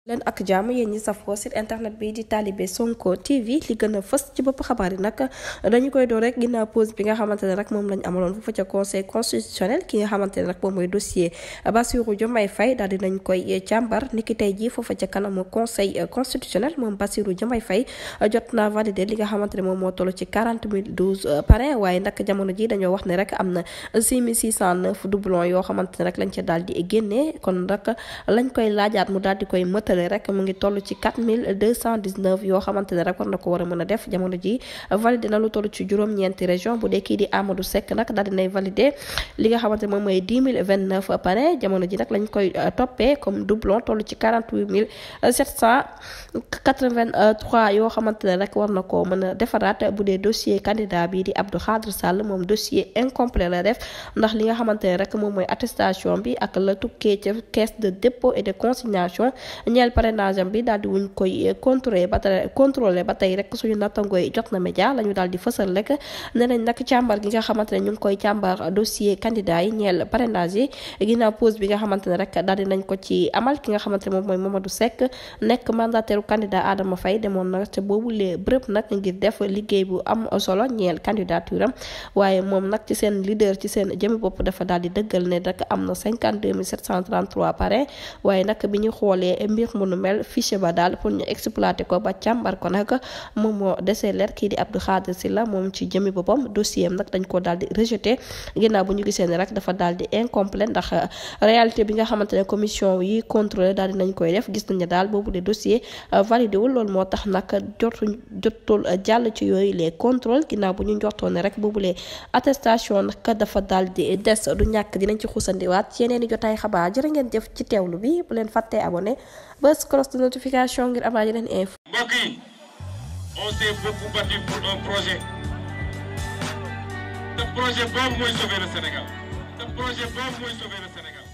leen ak jàmm yéen ñi safoo site internet bi di Talibé Sonko TV li gën a fës ci bopp xabaar yi nag dañu koy door rek ginnaaw pause bi nga xamante ne rek moom lañ amaloon foofu ca conseil constitutionnel ki nga xamante ne rek moom mooy dossier Bassirou Diomaye Faye daal dinañ koy càmbar niki tey jii foofu ca kanamu conseil constitutionnel moom Bassirou Diomaye Faye jot naa validé li nga xamante ne moom moo toll ci 40 012 parrain waaye nag jamono ji dañoo wax ne rek am na 6609 doublon yoo xamante ne rek lañ ca daal di génnee kon rek lañ koy laajaat mu daal di koy mëtale rek mu ngi toll ci 4219 yoo xamante ne rek war na ko war a mën a def jamono ji validé na lu toll ci juróom-ñeenti région bu dee kii di Amadou Seck nag daal dinay validé li nga xamante ne moom mooy 10 029 parrain jamono ji nag lañ koy toppee comme doublon toll ci 48 783 yoo xamante ne rek war na ko mën a defaraat bu dee dossier candidat bi di Abdou Khadre Sall moom dossier incomplet la def ndax li nga xamante ne rek moom mooy attestation bi ak la tukkee ca caisse de dépôt et de consignation ñeel parrainage am bi daal di wuñ koy contrôler ba tey rek suñu nattangooy jot na média la ñu daal di fësal rek ne nañ nag càmbar gi nga xamante ne ñu ngi koy càmbar dossier candidat yi ñeel parrainage yi ginnaaw pause bi nga xamante ne rek daal di nañ ko ci amal ki nga xamante ne moom mooy Mamadou Seck nekk mandataire candidat Adama Faye demoon na te boobu lee bërëb nag ngir def liggéey bu am solo ñeel candidature am waaye moom nag ci seen leader ci seen jëmi bopp dafa daal di dëggal ne rek am na 52 733 parrain waaye nag bi ñu xoolee mbir mu nu mel fichier ba daal pour ñu exploiter ko ba càmbar ko nag moom moo desee leer kii di Abdou Khadre Sylla moom ci jëmi boppam dossier am nag dañ ko daal di rejeté ginnaaw bu ñu gisee ne rek dafa daal di incomplet ndax réalité bi nga xamante ne commission yi contrôlé daal di nañ koy def gis nañ ne daal boobu de dossier validé wul loolu moo tax nag jotul jàll ci yooyu les contrôles ginnaaw bu ñu njortoon ne rek boobu les attestation nag dafa daal di des du ñàkk dinañ ci xuusandiwaat ci yeneen i jotaay xabaar jërë ngeen jëf ci teewlu bi bu leen fàttee abonné bës cloche de notification ngir amaat yeneen info. mbokk yi on s'est beaucoup battu pour un projet te projet boobu mooy sauver le Sénégal te projet boobu mooy sauver le Sénégal.